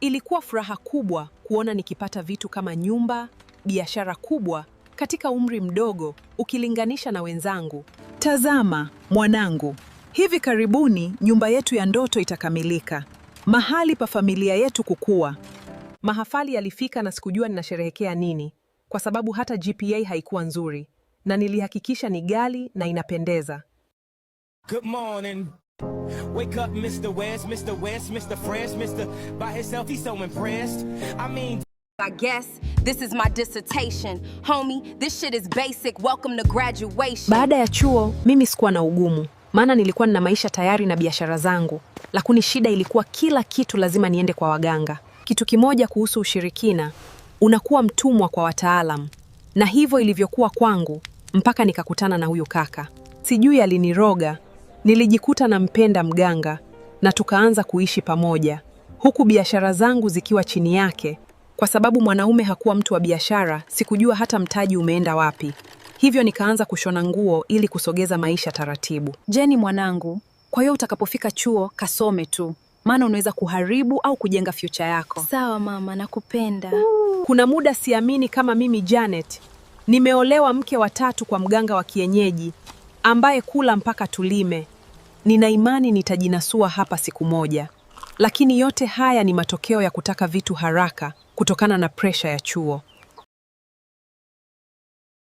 Ilikuwa furaha kubwa kuona nikipata vitu kama nyumba, biashara kubwa katika umri mdogo ukilinganisha na wenzangu. Tazama, mwanangu, hivi karibuni nyumba yetu ya ndoto itakamilika, mahali pa familia yetu kukua. Mahafali yalifika na sikujua ninasherehekea nini, kwa sababu hata GPA haikuwa nzuri, na nilihakikisha ni ghali na inapendeza. Good morning. Wake up, Mr. West, Mr. West, Mr. Fresh, Mr. By himself, he's so impressed. I mean, I guess this is my dissertation. Homie, this shit is basic. Welcome to graduation. Baada ya chuo, mimi sikuwa na ugumu, maana nilikuwa nina maisha tayari na biashara zangu, lakini shida ilikuwa kila kitu lazima niende kwa waganga. Kitu kimoja kuhusu ushirikina, unakuwa mtumwa kwa wataalam, na hivyo ilivyokuwa kwangu mpaka nikakutana na huyu kaka. Sijui aliniroga, nilijikuta nampenda mganga na tukaanza kuishi pamoja, huku biashara zangu zikiwa chini yake. Kwa sababu mwanaume hakuwa mtu wa biashara, sikujua hata mtaji umeenda wapi. Hivyo nikaanza kushona nguo ili kusogeza maisha taratibu. Jeni mwanangu, kwa hiyo utakapofika chuo kasome tu, maana unaweza kuharibu au kujenga future yako. Sawa mama, nakupenda. Kuna muda siamini kama mimi Janet nimeolewa mke wa tatu kwa mganga wa kienyeji ambaye kula mpaka tulime. Nina imani nitajinasua hapa siku moja, lakini yote haya ni matokeo ya kutaka vitu haraka kutokana na presha ya chuo.